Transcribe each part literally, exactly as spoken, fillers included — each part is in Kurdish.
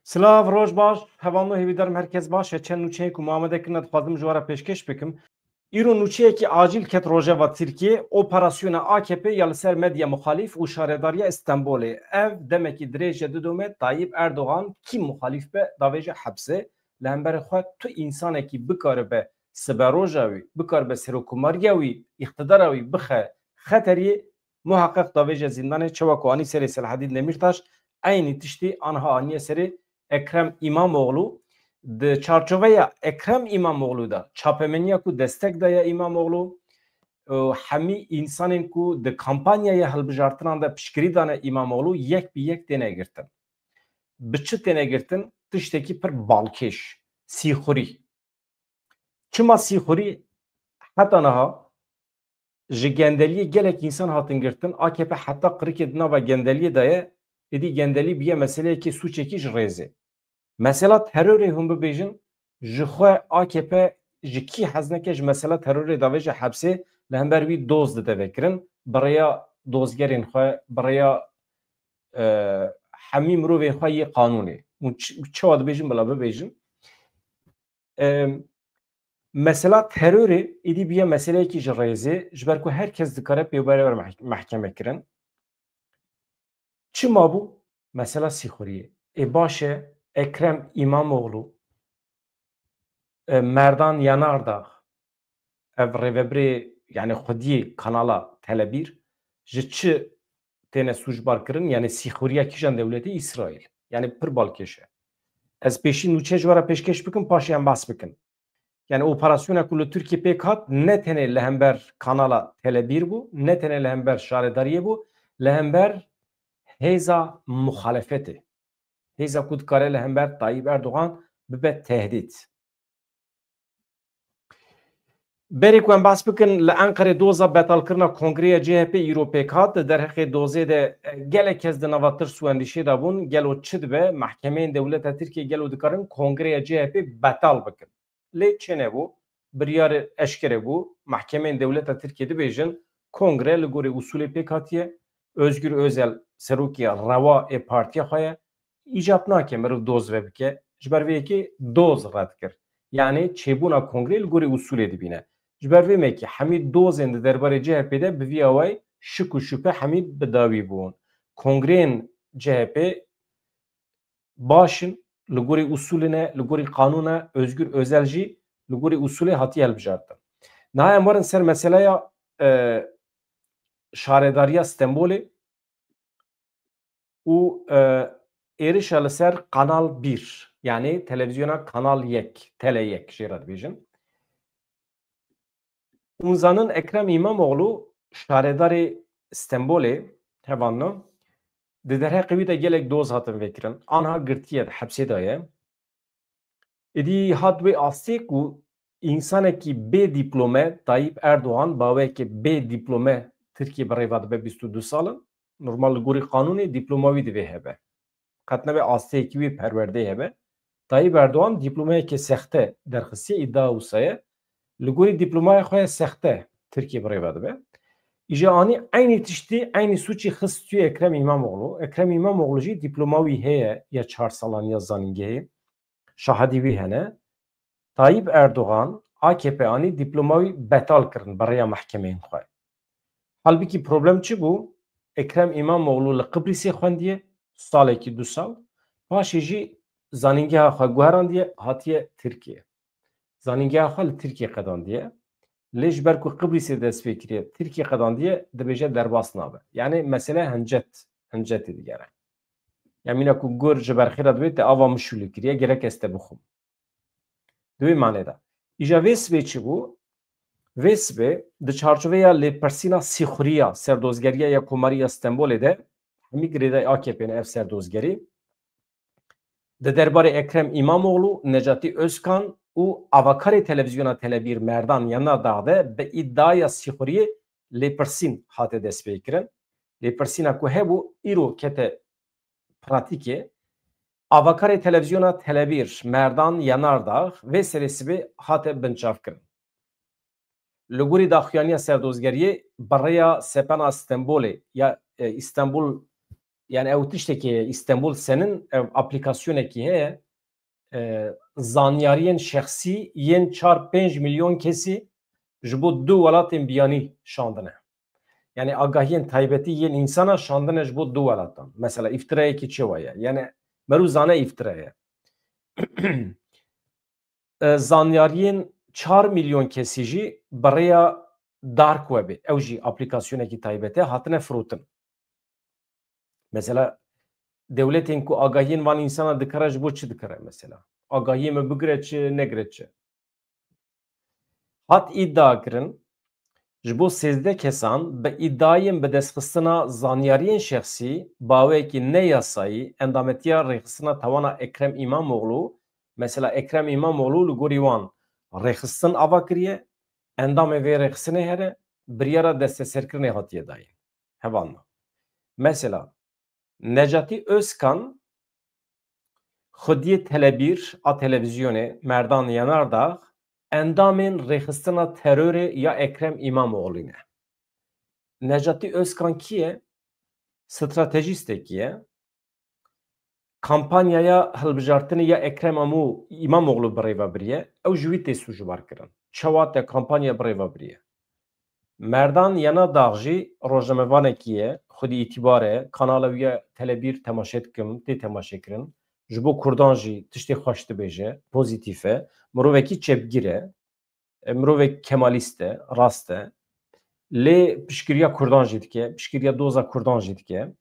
Silav, roj baş. Hevalno hêvîdarim herkes baş e. Çend nûçeyên ku me amade kirine dixwazim ji we re pêşkêş bikim. Îro nûçeyekî acîl ket rojeva Tirkiyê. Operasyona A K P ya li ser medya muxalîf û şaredariya Stenbolê. Ev demekî dirêj e didome Tayyip Erdogan kî muxalîf be davêje hepsê. Li hemberê xwe tu însanekî bikaribe siberoja wî, bikaribe serokkomariya wî, îqtidara wî bixe xeteriyê, muheqeq davêje zîndanê. Çawa ku anî serê Selahedîn Demîrtaş, eynî tiştî aniha aniye serê Ekrem Îmamoğlu. Di çarçoveya Ekrem Îmamoğlu de çapemeniya ku destek daye Îmamoğlu, û hemî însanên ku di kampanyaya hilbijartinan de piştgirî dane Îmamoğlu, yek bi yek têne girtin. Bi çi têne girtin? Tiştekî pir balkêş, sîxurî. Çima sîxurî? Heta niha ji gendeliyê gelek însan hatin girtin. A K P heta qirikê di nava gendeliyê de ye. Êdî gendelî bûye meseleyekî, sûcekî ji rêzê. Mesela terorê hûn bibêjin, ji xwe A K P ji kî hez neke ji mesela terorê davêje hepsê, li hember wî doz dide vekirin. Bi rêya dozgerên xwe, bi rêya, e, hemî mirovên xwe yê qanûnê. Hûn çi-, çawa dibêjin, bila bibêjin. E, mesela terorê êdî bûye meseleyekî ji rêzê, ji ber ku her kes dikare pê û berê were meh-, mehkeme kirin. Çima bû? Mesela sîxuriyê. Ê baş e, Ekrem Îmamoğlu, e, Merdan Yanardağ, ev rêvebirê, yani xwediyê kanala Telebîr, ji çi têne sûcbar kirin? Yani sîxuriya kîjan dewletê? Îsraîl. Yani pir balkêş e. Ez pêşî nûçe ji we re pêşkêş bikim, paşê em behs bikin. Yani operasyona ku li Tirkiyê pêk hat, ne tenê li hember kanala Telebîr bû, ne tenê li hember şaredariyê bû, li hember hêza muxalefetê. Hêza ku dikare li hember Tayyip Erdogan bibe tehdît. Berê ku em behs bikin, li Enqerê doza betalkirina kongreya C H P îro pêk hat. Di derheqê dozê de, e, gelek kes di nava tirs û endîşê de bûn. Gelo çi dibe? Mehkemeyên dewleta Tirkiyê gelo dikarin kongreya C H P betal bikin? Lê çênebû, biryar eşkere bû. Mehkemeyên dewleta Tirkiyê dibêjin, kongre li gorî usulê pêk hatiye. Özgür Özel serokê rewa ê partiya xwe ye. Îcab nake meriv doz vebike. Ji ber vê yekê doz red kir. Yani çêbûna kongrê li gorî usulê dibîne. Ji ber vê mekî hemî dozên di derbarê C H P de bi vî awayî şik û şüphe hemî bi dawî bûn. Kongreyên C H P baş in, li gorî usulê ne, li gorî qanûn e, Özgür Özel jî li gorî usulê hatiye hilbijartin. Niha em werin ser meseleya, e, şaredariya Stenbolê û, e, êrişa li ser Kanal Bir, yani televizyona Kanal Yek, Tele Yek jê re dibêjin. Hûn zanin Ekrem Îmamoğlu şaredarê Stenbolê, hevalno, di derheqê wî de gelek doz hatin vekirin. Anha girtiye, di hepsê de ye. Êdî hat wê astê ku însanekî bê dîplome, Tayyip Erdogan, baweyekê bê dîplome Tirkiye bi rêva dibe bîst û du sal in. Normal li gorî qanûnê dîploma wî divê hebe. Qet nebe asteyekî wî perwerdeyê hebe. Tayyip Erdogan dîplomayeke sexte derxistiye, îdia wisa ye. Li gorî dîplomaya xwe ya sexte Tirkiye bi rêve dibe. Îja anî eynî tiştî, eynî sûcî xist stûyê Ekrem Îmamoğlu. Ekrem Îmamoğlu jî dîploma wî heye ya çar salan ya zanîngehê. Şahidî wî hene. Tayyip Erdogan, A K P anî dîploma wî betal kirin bi rêya mehkemeyên xwe. Halbikî problem çi bû? Ekrem Îmamoğlu li Qibrîsê xwendiye, salekî du sal. Paşê jî zanîngeha xwe guherandiye, hatiye Tirkiye. Zanîngeha xwe li Tirkiye qedandiye. Lê ji ber ku Qibrîsê dest pê kiriye, Tirkiye qedandiye, dibêje derbas nabe. Yani mesele hincet, hincetê digere. Ya mîna ku gur ji ber xêra dibê te ava min şûlî kiriye, gerek ez te bixwim. Di wê manê de. Îja vê sibê çi bû? Vê sibê di çarçoveya lêpirsîna sîxuriya serdozgeriya ya Komarî ya Stenbolê de hemî girêdayî A K P ne ev serdozgerî. Di derbarê Ekrem Îmamoğlu, Necatî Özkan û avakarê televîzyona Telebîr Merdan Yanardağ de bi îdiaya sîxuriyê lêpirsîn hate destpêkirin. Lêpirsîna ku hebû îro kete pratîkê. Avakarê televîzyona Telebîr Merdan Yanardağ vê serê sibê hate binçavkirin. Li gorî daxuyaniya serdozgeriyê bi rêya sepena Stenbolê ya, e, Istanbul Yani ew tiştekî heye, Îstanbul Senin, ev aplîkasyonekî heye, e, zanyariyên şexsî yên çar pênc milyon kesî ji bo du welatên biyanî şandine. Yani agahiyên taybetî yên însana şandine ji bo du welatan. Mesela îftirayekî çi wa ye? Yani merû zane îftira ye. E, zanyariyên çar milyon kesî jî bi rêya dark webê, ew jî aplîkasyonekî taybet e, hatine firotin. Mesela dewletên ku agahiyên van însana dikire, ji bo çi dikire mesela? Agahiyê me bigire çi, negire çi? Hat îdia kirin, ji bo sêzdeh kesan bi îdiayên bidestxistina zanyariyên şexsî, bi awayekî ne yasayî, endametiya rêxistina tawana Ekrem Îmamoğlu, mesela Ekrem Îmamoğlu li gorî wan rêxistin ava kiriye, endamê vê rêxistinê here, biryara desteserkirinê hatiye dayîn. Hevalno. Mesela, Necatî Özkan, xwediyê telebîr a televîzyonê Merdan Yanardağ, endamên rêxistina terorê ya Ekrem Îmamoğlî ne. Necatî Özkan kî ye? Stratejîstekî ye. Kampanyaya hilbijartinê ya Ekrem Amo-, Îmamoğlu bi rê ve biriye. Ew ji wî tê sûcbar kirin. Çawa te kampanya bi rê ve biriye? Merdan Yanardağ jî rojnamevanekî ye, xwedî îtîbar e, kanala wî ya telebîr temaşe dikim, tê temaşekirin. Ji bo Kurdan jî tiştê xweş dibêje, pozîtîf e. Mirovekî çepgîr e, e, mirovek kemalîst e, rast e. Lê piştgiriya Kurdan jî dike, piştgiriya doza Kurdan jî dike.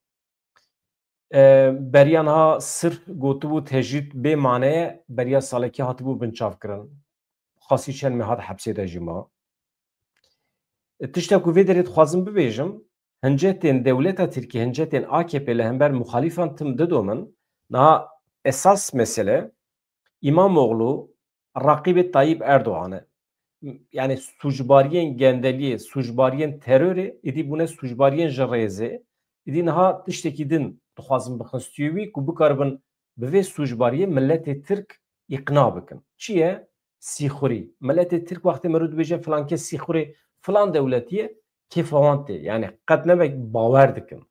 E, beriya niha sirf gotibû tecrîd bê mane ye, beriya salekê hatibû binçavkirin. Xasî çend meh hat hepsê de jî ma. E, tişta ku vê derê dixwazim bibêjim, hincetên dewleta Tirkî, hincetên A K P li hember muxalîfan tim didomin. Niha esas mesele Îmamoğlu raqîbê Tayyip Erdoğan e. Yani sûcbariyên gendeliyê, sûcbariyên terorê, îdî bûne sûcbariyên ji rêzê. Îdî niha tiştekî din dixwazin bixin stûyê wî ku bikaribin bi vê sûcbariyê miletê Tirk îqna bikin. Çi ye? Sîxurî. Miletê Tirk wextê meriv dibêje filan kes sîxurê filan dewletî ye, kêfa wan tê. Yani qet ne wek bawer dikin.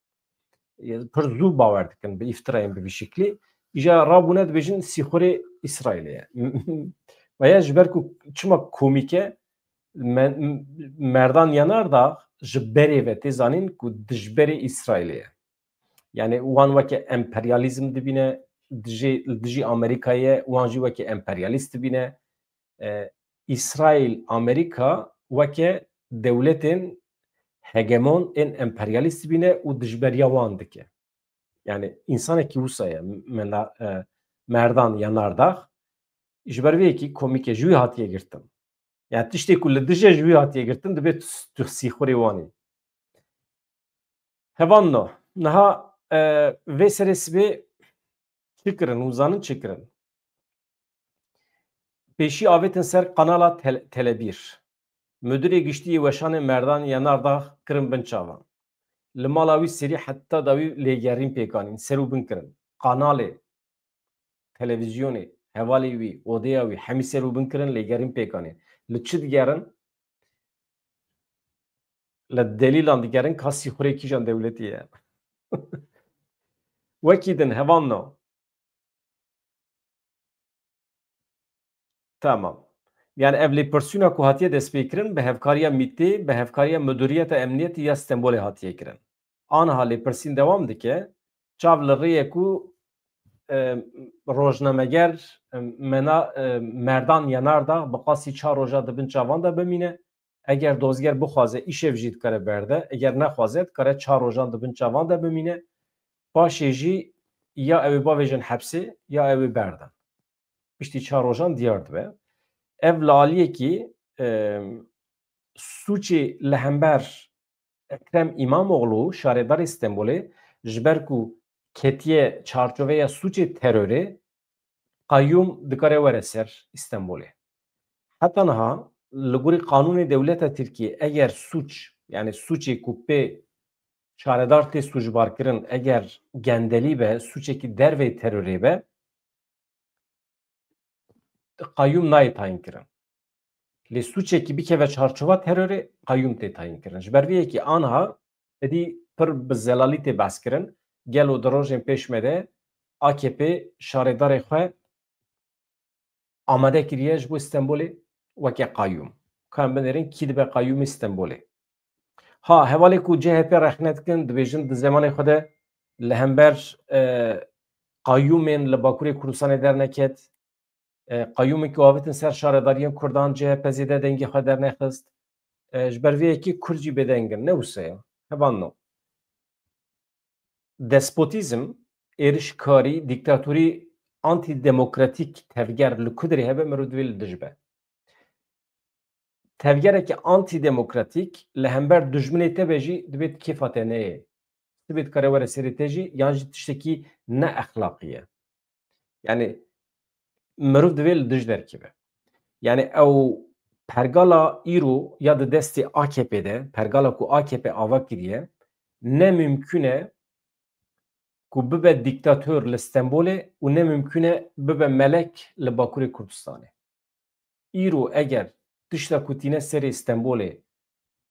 Pir zû bawer dikin bi îftirayên bi vî şiklî. Îja rabûne dibêjin sîxurê Îsraîlê ye. Veya ji ber ku çima komîk e, me-, Merdan Yanardağ ji berê ve tê zanîn ku dijberê Îsraîlê ye. Yani wan weke emperyalîzm dibîne, dijî, li dijî Amerîkayê ye, wan jî weke emperyalîst dibîne. E, Îsraîl, Amerîka weke dewletên hegemon ên emperyalîst dibîne û dijberiya wan dike. Yani însanekî wisa ye, mela, e, Merdan Yanardağ, ji ber vê yekî komîk e, ji wî hatiye girtin. Yani tiştê ku li dij e ji wî hatiye girtin, dibe tu, tu sîxurê wan î. Hevalno, niha, e, vê serê sibê çi kirin, hûn zanin çi kirin? Pêşî avêtin ser kanala Tel-, Telebîr. Mudirê Giştî yê Weşanê Merdan Yanardağ kirin bin çavan. Li mala wî serî heta dawî lêgerîn pêk anîn, ser û bin kirin. Kanalê, televîzyonê, hevalê wî, odeya wî, hemî ser û bin kirin, lêgerîn pêk anîn. Li çi digerin? Li delîlan digerin ka sîxurê kîjan dewletî ye. Wekî din, hevalno. Tamam. Yani ev lêpirsîna ku hatiye destpêkirin, bi hevkariya MÎT'ê, bi hevkariya Mudiriyeta Emniyetê ya Stenbolê hatiye kirin. Aniha lêpirsîn dewam dike. Çav li rê ye ku, e, rojnameger, e, Mena-, e, Merdan Yanardağ bi qasî çar roja di bin çavan de bimîne. Eger dozger bixwaze, îşev jî dikare berde. Eger nexwaze, dikare çar rojan di bin çavan de bimîne. Paşê jî ya ew ê bavêjin hepsê, ya ew ê berdin. Piştî çar rojan diyar dibe. Ev li aliyekî, e, sûcê li hember Ekrem Îmamoğlu, şaredarê Stenbolê, ji ber ku ketiye çarçoveya sûcê terorê, qeyûm dikare were ser Stenbolê. Heta niha li gorî qanûnê dewleta Tirkiyê eger sûc, yani sûcê ku pê şaredar tê sûcbarkirin, eger gendelî be, sûcekî dervey terorê be, qeyûm nayê tayînkirin. Lê sûcekî bikeve çarçova terorê, qeyûm tê tayînkirin. Ji ber vê yekê aniha êdî pir bi zelalî tê behskirin. Gelo di rojên pêş me de A K P şaredarê xwe amade kiriye ji bo Stenbolê weke qayûm. Ka em binêrin kî dibe qayûmê Stenbolê. Ha, hevalê ku C H P rexne dikin, dibêjin di zemanê xwe de li hember, e, qayûmên li Bakurê Kurdistanê derneket, e, qayûmên ku avêtin ser şaredariyên Kurdan C H P zêde dengê xwe dernexist. E, ji ber vê yekê Kurd jî bêdeng in. Ne wisa ye. Hevalno. Despotîzm, êrişkarî, dîktatorî, antîdemokratîk tevger li ku derê hebe mirov divê li dij be. Tevgerekî antîdemokratîk li hember dijminê te be jî divê di kêfa te neyê. Sibê dikare were serê te jî yan jî tiştekî ne exlaqî ye. Yani mirov divê li dij derkeve. Yani ew pergala îro ya di destê A K P de, pergala ku A K P ava kiriye, ne mimkun e ku bibe dîktator li Stenbolê û ne mimkun e bibe melek li Bakurê Kurdistanê. Îro eger tişta ku tîne serê Stenbolê,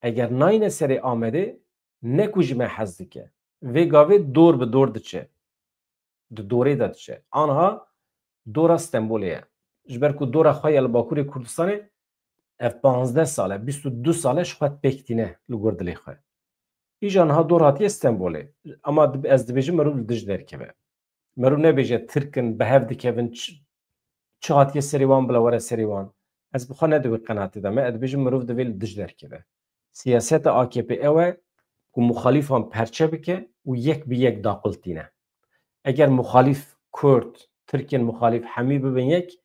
eger nayne serê Amedê, ne ku ji me hez dike. Vê gavê dor bi dor diçe. Di dorê de diçe. Anha dora Stenbolê ye. Ji ber ku dora xwe ya li Bakurê Kurdistanê ev panzdeh sal e, bîst û du sal e ji xwe pêk tîne li gor dilê xwe. Îja niha dor hatiye Stenbolê. Ama dib-, ez dibêjim mirov li dij derkeve. Meriv nebêje Tirk in, bi hev dikevin, çi, çi hatiye serê wan bila were serê wan. Ez bi xwe ne di wê qenatê de me, ez dibêjim mirov divê li dij derkeve. Siyaseta A K P ew e ku muxalîfan perçe bike û yek bi yek daqultîne. Eger muxalîf Kurd, Tirkên muxalîf hemî bibin yek,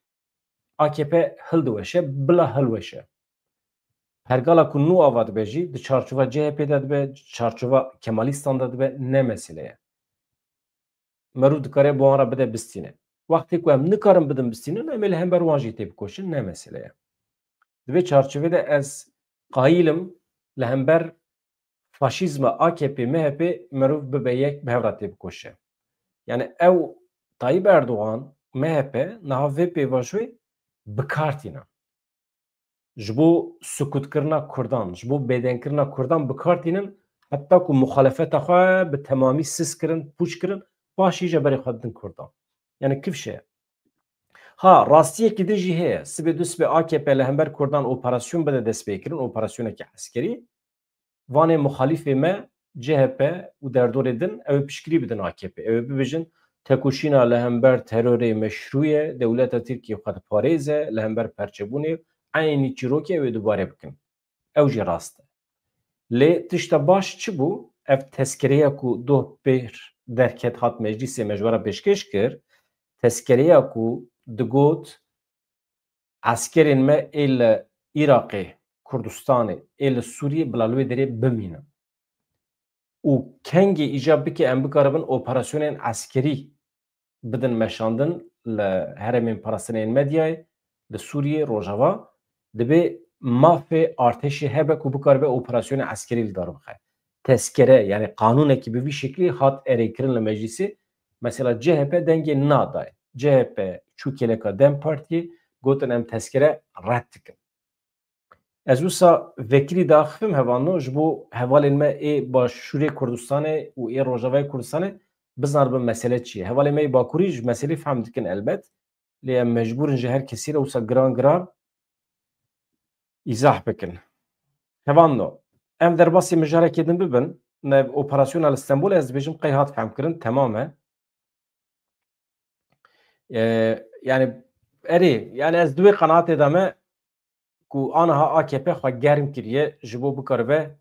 A K P hildiweşe, bila hilweşe. Pergala ku nû ava dibe jî di çarçova C H P de dibe, çarçova Kemalîstan de dibe, ne mesele ye. Meriv dikare bi wan re bide bistîne. Wextê ku em nikarin bidin bistînin, em ê li hember wan jî têbikoşin, ne mesele ye. Di vê çarçovê de ez qayîl im li hember faşîzma A K P, M H P meriv bibe yek, bi hev re têbikoşe. Yani ew Tayyip Erdogan, M H P niha vê pêvajoyê bi kar tîne. Ji bo sukutkirina Kurdan, ji bo bêdengkirina Kurdan bi kar tînin, heta ku muxalefeta xwe bi temamî sis kirin, pûç kirin, paşî jî berê xwe didin Kurdan. Yani kifşe ye. Ha, rastiyekî din jî heye. Sibê du sibê A K P li hember Kurdan operasyon bide destpêkirin, operasyoneke eskerî. Vanê muxalîfê me C H P û derdorê din, ew ê piştgirî bidin A K P. Ew ê bibêjin, tekoşîna li hember terorê meşrû ye, dewleta Tirkiyê xwe diparêze, li hember perçebûnê, eynî çîrokê ew ê dubare bikin. Ew jî rast e. Lê tişta baş çi bû? Ev tezkereya ku doh pêr derket hat meclîsê me ji we re pêşkêş kir, tezkereya ku digot, eskerên me ê li Iraqê, Kurdistanê, ê li Sûriyê bila li wê derê bimînin. Û kengê îcab bike em bikaribin operasyonên eskerî bidin meşandin li herêmên parastinê yên medyayê, li Sûriyê, Rojava, dibê mafê artêşê hebe ku bikaribe operasyonê eskerî li dar bixe. Tezkere, yani qanûnekî bi vî şeklî hat erêkirin li meclîsê. Mesela C H P dengê na dayê. C H P çû kêleka DEM Partiyê, gotin em tezkere red dikin. Ez wisa vekirî diaxivim hevalno ji bo hevalên me ê Başûrê Kurdistanê û ê Rojavayê Kurdistanê bizanibin mesele çi ye. Hevalên me yê Bakurî ji meselê fehm dikin elbet. Lê em mecbûr in ji her kesî re wisa giran giran îzah bikin. Hevalno, em derbasî mijarekê din bibin, ne operasyona li Stenbolê ez dibêjim qey hat fehmkirin, temam e. E, yani, erê, yani ez di wê qenaatê de me ku aniha A K P xwe germ kiriye ji bo bikaribe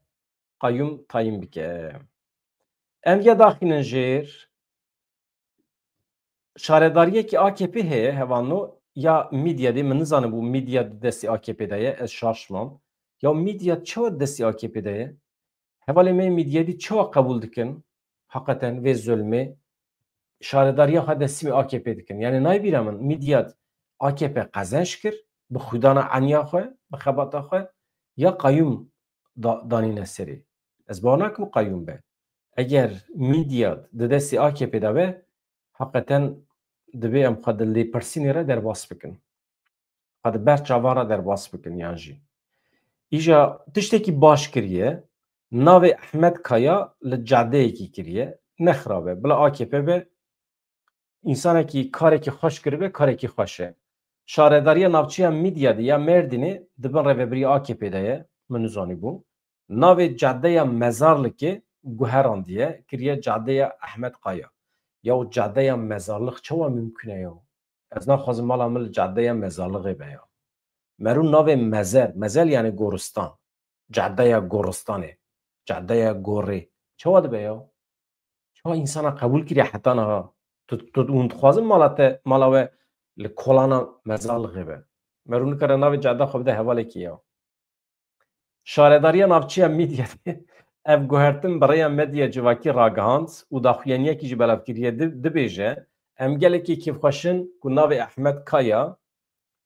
qayûm tayîn bike. Em ya daxînin jêr, şaredariyekî A K P heye, hevalno, ya Midyadê, min nizanim bû Midyad di destê A K P de ye, ez şaş mam. Ya Midyad çawa di destê A K P de ye? Hevalê me yê Midyadî çawa qebûl dikin? Heqeten vê zulmê şaredariya xwe destîmê A K P dikin. Yani nayê bîra min, Midyad A K P qezenc kir, bi xwedana eniya xwe, bi xebata xwe, ya qayûm da-, danîne serê. Ez bawer nakim qayûm be. Eger Midyad di destê A K P de be, heqeten divê em xwe di lêpirsînê re derbas bikin. Xwe di ber çavan re derbas bikin yan jî. Îja tiştekî baş kiriye, navê Ehmed Kaya li cadeyekî kiriye. ne xirab e. Bila A K P be, însanekî karekî xweş kiribe, karekî xweş e. Şaredariya navçeya Midyadê ya Mêrdînê di bin rêvebirî A K P de ye, min nizanîbû. Navê cadeya Mezarlikê guherandiye, kiriye cadeya Ehmed Kaya. Ya û cadeya Mezarlik çawa mimkun e ya? Ez naxwazim mala min li cadeya Mezarlixê be ya. Merû navê Mezer, Mezel yani goristan. Cadeya goristanê, cadeya gorê. Çawa dibe ya? Çawa însana qebûl kiriye heta niha? Tu, tu, hûn dixwazin mala te, mala we li kolana Mezarlixê be? Merû nikare navê cade xwe bide hevalekî ya. Şaredariya navçeya Midyadê ev guhertin bi rêya medya civakî ragihand û daxuyaniyekî jî belav kiriye. Di-, dibêje, em gelekî kêfxweş in ku navê Ehmed Kaya,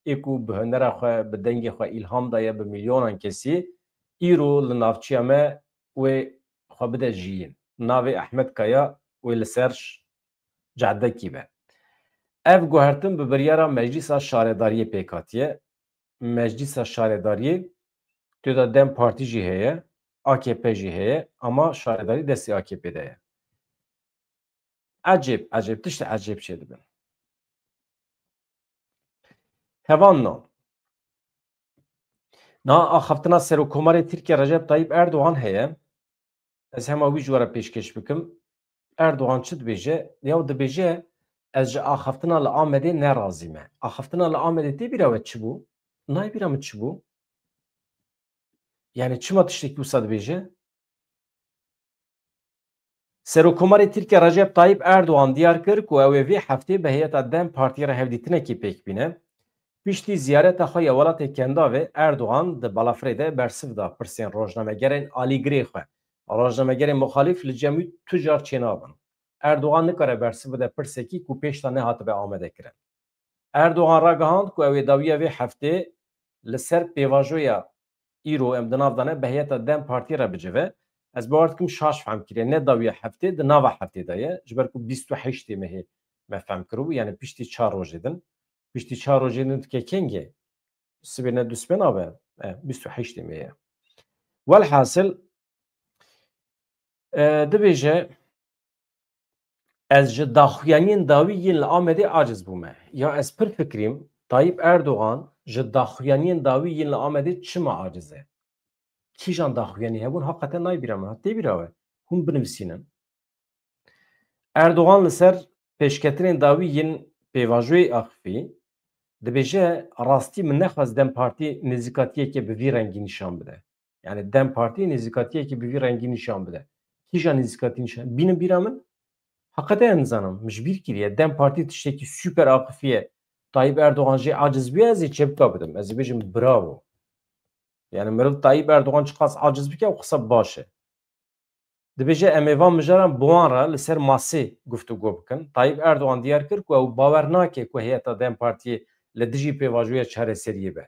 ê ku bi hunera xwe, bi dengê xwe îlham daye bi milyonan kesî, îro li navçeya me wê xwe bide jiyîn. Navê Ehmed Kaya wê li ser ş-, cadekî be. Ev guhertin bi biryara Meclîsa Şaredariyê pêk hatiye. Meclîsa Şaredariyê, tê de DEM Partî jî heye, A K P jî heye, ama şaredarî destê A K P de ye. Ecêb, ecêb, tiştê ecêb çêdibin. Hevalno, niha axaftina Serokkomarê Tirkiye Recep Tayyip Erdogan heye. Ez hema wî ji we re pêşkêş bikim. Erdogan çi dibêje? Ya dibêje, ez ji axaftina li Amedê nerazî me. Axaftina li Amedê tê bîra we çi bû? Nayê bîra min çi bû? Yani çima tiştekî wisa dibêje? Serokkomarê Tirkiye Recep Tayyip Erdogan diyar kir ku ew ê vê heftê bi heyeta DEM Partiyê re hevdîtinekê pêk bîne. Piştî ziyareta xwe ya welatê Kendavê, Erdogan di balafirê de bersiv da pirsên rojnamegerên alîgirê xwe. Rojnamegerên muxalîf li cem wî tu car çênabin. Erdogan nikare bersiv bide pirsekî ku pêşta nehatibe amadekirin. Erdogan ragihand ku ew ê dawiya vê heftê li ser pêvajoya îro em di nav de ne, bi heyeta DEM Partiyê re bicive. Ez bawer dikim şaş fehm kiriye. Ne dawiya heftê, di nava heftê de ye. Ji ber ku bîst û heştê mehê me fehm kiribû, yani piştî çar rojê din. Piştî çar rojê din dike kengê? Sibê ne dusbê nabe? E, bîst û heştê mehê ye. Welhasil, e, dibêje, ez ji daxuyaniyên dawî yên li Amedê aciz bûme. Ya ez pir fikirîm, Tayyip Erdogan ji daxuyaniyên dawî yên li Amedê çima aciz e? Kîjan daxuyanî hebûn, haqeten nayê bîra min, ha tê bîra we? Hûn binivîsînin. Erdogan li ser pêşketinên dawî yên pêvajoyê axifî dibêje, rastî min nexwest DEM Partî nêzîkatiyeke bi vî rengî nîşan bide. Yani DEM Partî nêzîkatiyekî bi vî rengî nîşan bide. Kîja nêzîkatî nîşan? Bînin bîra min. Heqete ez nizanim. Min ji bîr kiriye. DEM Partî tiştekî super aqifiye. Tayyip Erdogan jê aciz bûye, ez ê çepika bidim. Ez ê bêjim bravo. Yani meriv Tayyip Erdogan çiqas aciz bike, ew qisa baş e. Dibêje, em ê van mijaran bi wan re li ser masê guftûgo bikin. Tayyip Erdogan diyar kir ku ew bawer nake ku heyeta DEM Partiyê li dijî pêvajoya çareseriyê be.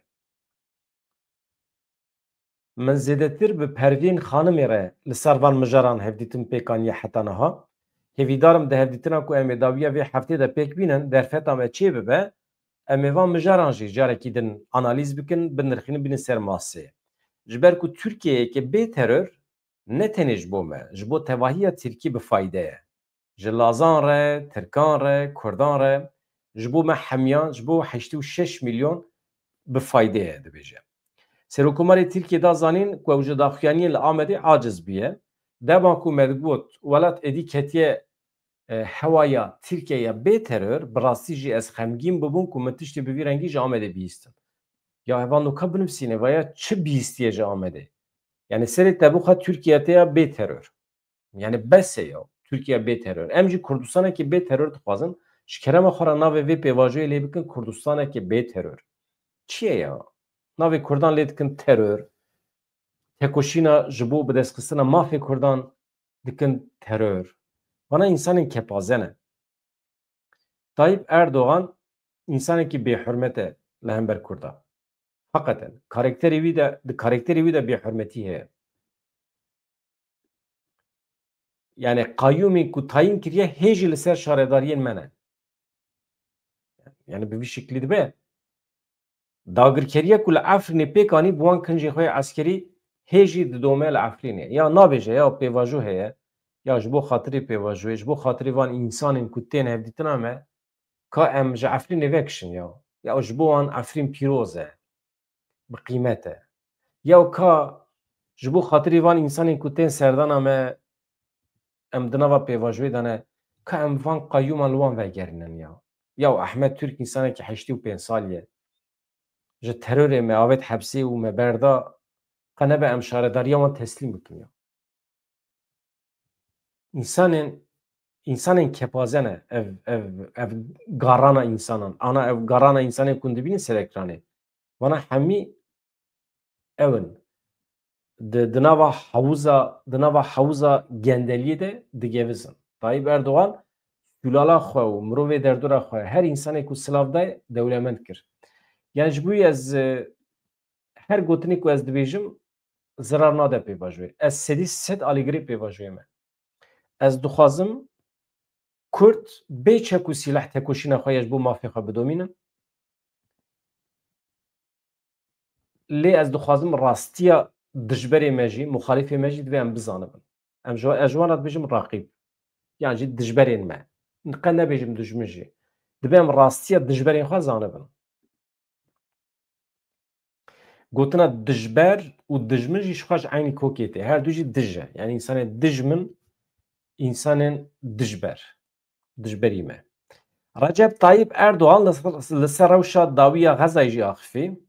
Min zêdetir bi Pervîn Xanimê re li ser van mijaran hevdîtin pêk aniye heta niha. Hêvîdar im di hevdîtina ku em ê dawiya vê heftê de pêk bînin, derfeta me çê bibe, em ê van mijaran jî carekî din analîz bikin, binirxînin, bînin ser masê. Ji ber ku Tirkiyeyeke bê teror ne tenê ji bo me, ji bo tevahiya Tirkî bi fayde ye. Ji Lazan re, Tirkan re, Kurdan re, ji bo me hemiyan, ji bo heştê û şeş milyon bi fayde ye, dibêje. Serokkomarê Tirkiyê da zanîn ku ew ji daxuyaniyên li Amedê aciz bûye. Dema ku me digot, welat êdî ketiye, e, hewaya Tirkiye ya bê teror, bi rastî jî ez xemgîn bibûm ku min tiştê bi vî rengî ji Amedê bihîstin. Ya hevalno ka binivîsîne, vaya çi bihîstiye ji Amedê? Yani serê te bixwe Tirkiye te ya bê teror. Yani bes e ya, Tirkiye bê teror. Em jî Kurdistanekî bê teror dixwazin. Ji kerema xwe re navê vê pêvajoyê lê bikin Kurdistanekî bê teror. Çi ye ya? Navê Kurdan lê dikin teror. Tekoşîna ji bo bidestxistina mafê Kurdan dikin teror. Vana însanên kepaze ne. Tayyip Erdogan însanekî bêhurmet e li hember Kurda. Heqeten, karakterê wî de, di karakterê wî de bêhurmetî heye. Yani qayûmên ku tayîn kiriye hê jî li ser şaredariyên me ne. Yani bi vî şiklî dibe. Dagirkeriya ku li Efrînê pêk anî bi wan kincê xwe yê eskerî hê jî didome li Efrînê. Ya nabêje, ya pêvajo heye, Ya ji bo xatirê pêvajoyê, ji bo xatirê van însanên ku tên hevdîtina me, ka em ji Efrînê vekişin ya. Ya ji bo wan Efrîn pîroz e, bi qîmet e. Ya ka ji bo xatirê van însanên ku tên serdana me, em di nava pêvajoyê de ne, ka em van qeyûman li wan vegerînin ya. Ya Ehmed Türk însanekî heştê û pênc salî ye. Ji terorê me avêt hepsê û me berda, qe nebe em şaredariya wan teslîm bikin ya. Însanên, însanên kepaze ne ev, ev, ev garana însanan. Ana ev garana însanên ku dibînin ser ekranê. Vana hemî ew in. Di, di nava hewza, di nava hewza gendeliyê de digevizin. Tayyip Erdogan sulala xwe û mirovê derdora xwe, her însanê ku silav daye, dewlemend kir. Yani ji bo ez, e, her gotinê ku ez dibêjim, zirar nade pêvajoyê. Ez sedî sed alîgirê pêvajoyê me. Ez dixwazim Kurd bê çek û sîleh tekoşîna xwe ya ji bo mafê xwe bidomînin. Lê ez dixwazim rastiya dijberê me jî, muxalîfê me jî divê em bizanibin. Em ji, ez ji wan re dibêjim raqîb. Yan jî dijberên me. Qe nebêjim dijmin jî. Divê em rastiya dijberên xwe zanibin. Gotina dijber û dijmin jî ji xwe ji eynî kokê tê. Her du jî dij e. Yani însanê dijmin, însanên dijber. Dijberî me. Recep Tayyip Erdogan li, li ser rewşa dawî ya Xezayê jî axifî.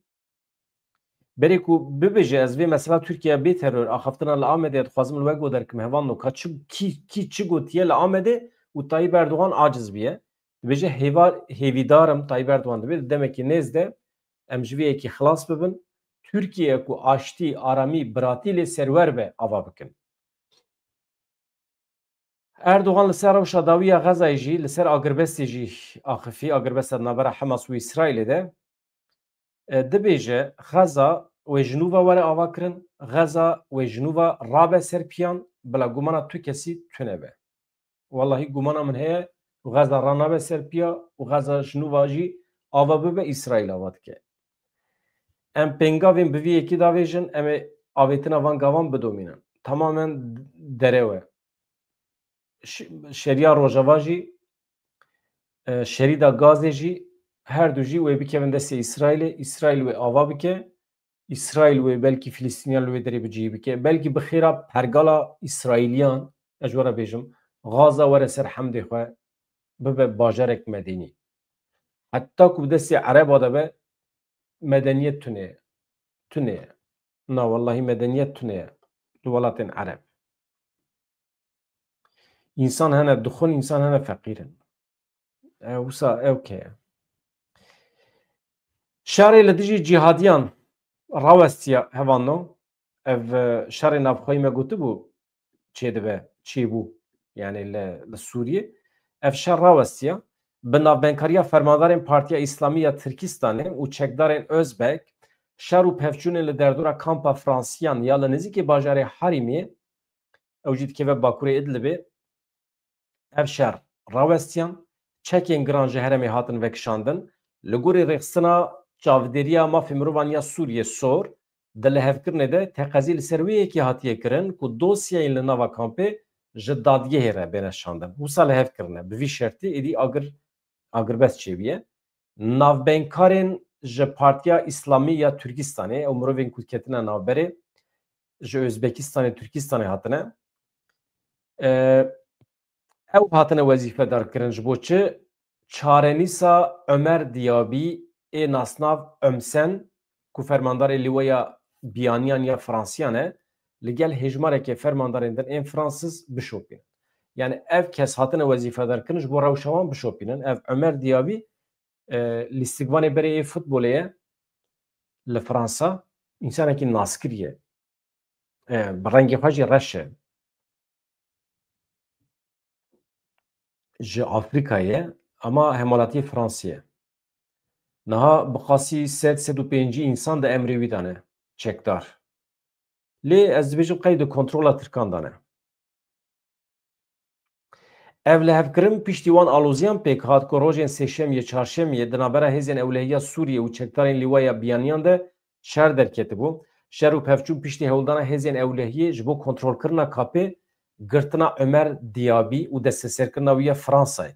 Berê ku bibêje, ez vê mesela Tirkiye bê teror axaftina li Amedê dixwazim li we goder kim, hevalno, ka çi, kî, kî çi gotiye li Amedê û Tayyip Erdogan aciz biye. Dibêje hêva-, hêvîdar im, Tayyip Erdogan dibê di demekî nêz de em ji vê yekê xilas bibin. Tirkiye ku aştî, aramî, biratî lê serwer be ava bikin. Erdogan li ser rewşa dawî ya Xezayê jî, li ser agirbestê jî axifî, agirbesta di navbera Hamas û Îsraîlê de, e, dibêje, Xeza wê ji nû ve were avakirin, Xeza wê ji nû ve rabe ser piyan, bila gumana tu kesî tune be. Wellahî gumana min heye, Xeza ranabe ser piya û Xeza ji nû ve jî ava bibe, Îsraîl ava dike. Em pêngavên bi vî yekî davêjin, em ê avêtina van gavan bidomînin. Tamamen derew e. Ş-, şeriya Rojava jî, e, şerîda Gazê jî, her du jî wê bikevin destê Îsraîlê, Îsraîl wê ava bike, Îsraîl wê belkî Filistîniyan li wê derê bi cihî bike, belkî bi xêra pergala Îsraîliyan, ez ji we re bêjim, Gaza were ser hemdê xwe, bibe bajarek medenî. Heta ku bi destê Ereba de be, medeniyet tune ye. Tune ye. Na, wellahî medeniyet tune ye li welatên Ereb. Însan hene dixwin, însan hene feqîr in. E, wisa ew ke ye. Şerê li dijî cîhadiyan rawestiya hevalno. Ev, e, şerê navxweyî me gotibû çêdibe, çêbû, yani li, li Sûriyê. Ev şer rawestiya. Bi navbenkariya fermandarên Partiya Îslamî ya Tirkistanê û çekdarên Özbek, şer û pevçûnên li derdora kampa Fransiyan ya li nêzîkê bajarê Harimiyê, ew jî dikeve bakurê Idlibê, ev şer rawestiyan, çekên giran ji herêmê hatin vekişandin. Li gorî rêxistina Çavdêriya Mafê Mirovan ya Sûriyê, SOHR, di lihevkirinê de teqezî li ser wê yekê hatiye kirin ku dosyayên li nava kampê ji dadgehê re bêne şandin. Wisa lihev kirine. Bi vî şertî êdî agir, agirbest çêbûye. Navbeynkarên ji Partiya Îslamî ya Tirkistanê, ew mirovên ku ketine navberê, ji Özbekistanê, Tirkistanê hatine. E, ew hatine wezîfedar kirin ji bo çi? Çarenîsa Ömer Diaby ê nasnav Ömsen, ku fermandarê Lîweya Biyaniyan ya Fransiyan e, li gel hêjmarekê fermandarên din ên Fransiz bişopînin. Yani ev kes hatine wezîfedar kirin ji bo rewşa wan bişopînin. Ev Ömer Diaby, e, lîstikvanê berê yê futbolê ye li Fransa, însanekî naskirî ye. E, bi rengê xwe jî reş e. Ji Afrîkayê ye, ama hemalatiyê Fransî ye. Niha bi qasî sed, sed û pêncî însan di emrê wî de ne, çekdar. Lê ez dibêjim qey di kontrola Tirkan de ne. Ev lihevkirin piştî wan aloziyan pêk hat ku rojên sêşemiyê, çarşemiyê di navbera hêzên ewlehiya Sûriyê û çekdarên Lîwaya Biyaniyan de şer derketibû. Şer û pevçûn piştî hewldana hêzên ewlehiyê ji bo kontrolkirina kapê girtina Omer Diyabî û desteserkirina wî ya Fransayê,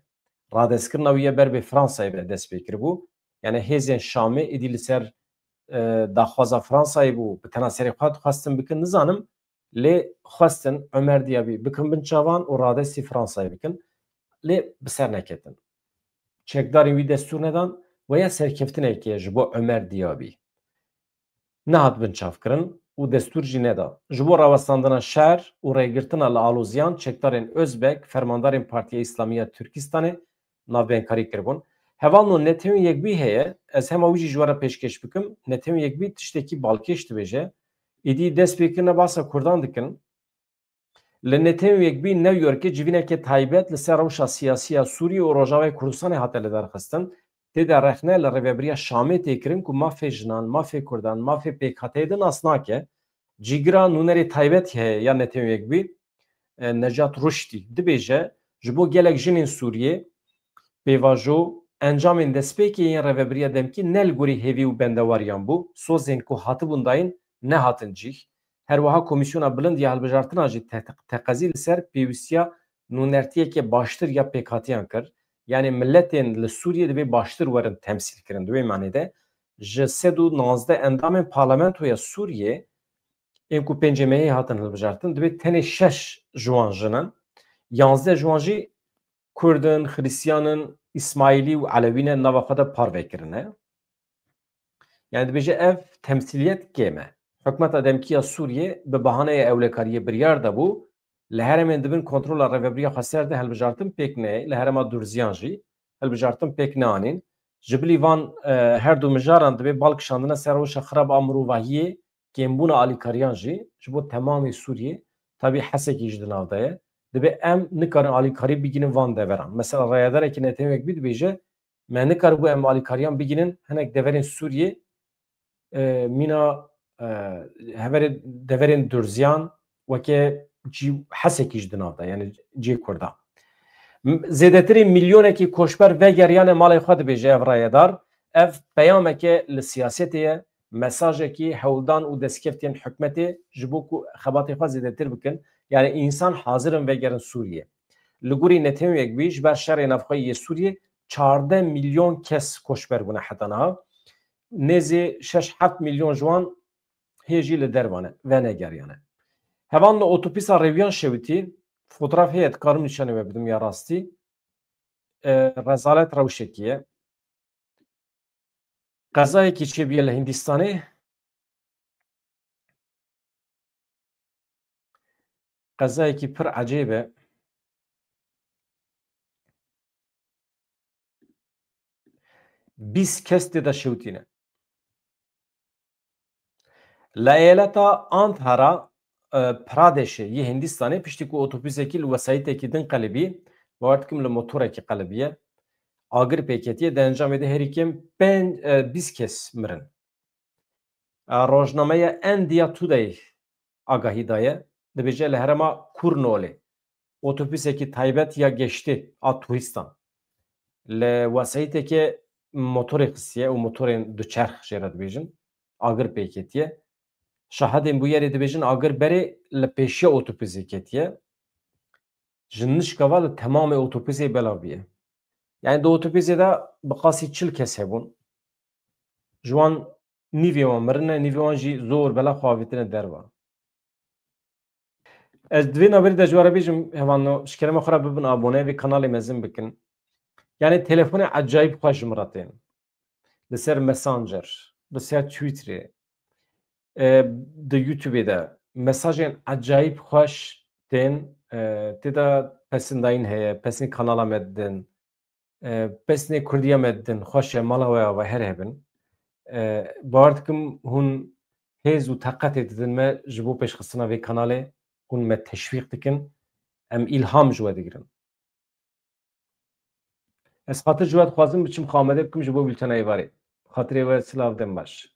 radestkirina wî ya ber bi Fransayê ve dest pê kiribû. Yani hêzên Şamê êdî li ser, e, daxwaza Fransayê bû, bi tena serê xwe dixwestin bikin, nizanim, lê xwestin Omer Diyabî bikin bin çavan û radestî Fransayê bikin, lê bi ser neketin. Çekdarên wî destûr nedan, weya serkeftinekê ji bo Omer Diyabî nehat binçavkirin û destûr jî neda. Ji bo rawestandina şer û rêgirtina li aloziyan, çekdarên Özbek, fermandarên Partiya Îslamî ya Tirkistanê navbênkarî kiribûn. Hevalno, Netewên Yekbûyî heye, ez hema wî jî ji we re pêşkêş bikim. Netewên Yekbûyî tiştekî balkêş dibêje. Êdî dest pê kirine bahsa Kurdan dikin. Li Netewên Yekbûyî New Yorkê civîneke taybet li ser rewşa siyasî ya Sûriyê û Rojavayê Kurdistanê hate lidarxistin. Tê de rexne li rêvebiriya Şamê tê kirin ku mafê jinan, mafê Kurdan, mafê pêkhateyê de nas nake. Cîgira nûnerê taybet heye ya Netewên Yekbûyî, e, Necat Ruştî dibêje, ji bo gelek jinên Sûriyê, pêvajo, encamên destpêkê yên rêvebiriya demkî ne li gorî hêvî û bendewariyan bû. Sozên ku hatibûn dayîn nehatin cîh. Her wiha Komîsyona Bilind ya Hilbijartina jî te-, teqezî li ser pêwîstiya nûnertiyeke baştir ya pêkhatiyan kir. Yanî miletên li Sûriyê divê baştir werin temsîlkirin. Di wê manê de ji sed û nozdeh endamên Parlamentoya Sûriyê ên ku pêncê mehê hatin hilbijartin, divê tenê şeş ji wan jin in. Yanzdeh ji wan jî Kurd in, Xiristiyan in, Îsmaîlî û Elewî ne, nava xwe de parve kirine. Yani dibêje ev temsîliyet kêm e. Hikûmeta demkî ya Sûriyê bi bahaneya ewlekariyê biryar dabû, li herêmên di bin kontrola Rêvebiriya Xweser de hilbijartin pêk neyê, li herêma Durziyan jî hilbijartin pêk neanîn. Ji bilî van, e, her du mijaran divê bal kişandine ser rewşa xirab a mirovahiyê, kêmbûna alîkariyan jî ji bo temamê Sûriyê, tabî Hesekî jî di nav de ye. Divê em nikarin alîkarî bigînin van deveran. Mesela rayedarekî Netewên Yekbûyî dibêje, me nikaribû em alîkariyan bigînin hinek deverên Sûriyê, e, mîna, e, heverê deverên Durziyan weke cî Hesekî jî di nav de, yani cihê Kurdan. M-, zêdetirî milyonekî koçber vegeriyane malê xwe dibêje ev rayedar. Ev peyameke li siyasetê ye, mesajekî hewldan û destkeftiyên hikûmetê ji bo ku xebatê xwe zêdetir bikin. Yani însan hazir in vegerin Sûriyê. Li gorî Netewên Yekbûyî ji ber şerê navxweyî yê Sûriyê çardeh milyon kes koçber bûne heta niha. Nêzî şeş heft milyon ji wan hê jî li derve ne, venegeriyane. Hevalno, otopîsa rêwiyan şewitî, fotoğraf heye, dikarim nîşanê we bidim ya rastî. E, rezalet rewşekî ye. Qezayekî çêbûye li Hindistanê. Qezayekî pir ecêb e. Bîst kes tê de şewitîne. Li eyaleta Andhra, e, Pradeshê yê Hindistanê, piştî ku otobûsekî li wesayîtekî din qelibî, bawer dikim li motorekî qelibiye, agir pêketiye, di encamê de herî kêm pênc, e, bîst kes mirin. E, rojnameya India Today agahî daye, dibêje li herêma Kurnolê otobûsekî taybet ya geştê a turistan li wesayîtekê motorê xistiye û motorên duçerx jê re dibêjin, agir pê ketiye. Şahidên bûyerê dibêjin agir berê li pêşiya otobûsê ketiye. Ji nişka va li temamê otobûsê belav bûye. Yani di otobûsê de bi qasî çil kes hebûn. Ji wan nîvê wan mirine, nîvê wan jî zor bela xwe avêtine derve. Ez di vê navberê de ji we re bêjim, hevalno, ji kerema xwe re bibin abone, vê kanalê mezin bikin. Yani telefonê ecayîb xweş ji min re tên. Li ser Messenger, li ser Twitterê, e, di YouTubeê de mesajên ecayîb xweş tên, e, tê de pesindayîn heye, pesnê kanala me didin, e, pesnê kurdiya me didin, xweş e, mala we ava her hebin. E, bawer dikim hûn hêz û teqetê didin me ji bo pêşxistina vê kanalê, hûn me teşwîq dikin, em îlham ji we digirin. Ez xatir ji we dixwazim biçim xwe amade bikim ji bo bültena êvarê. Xatirê we silav, dem baş.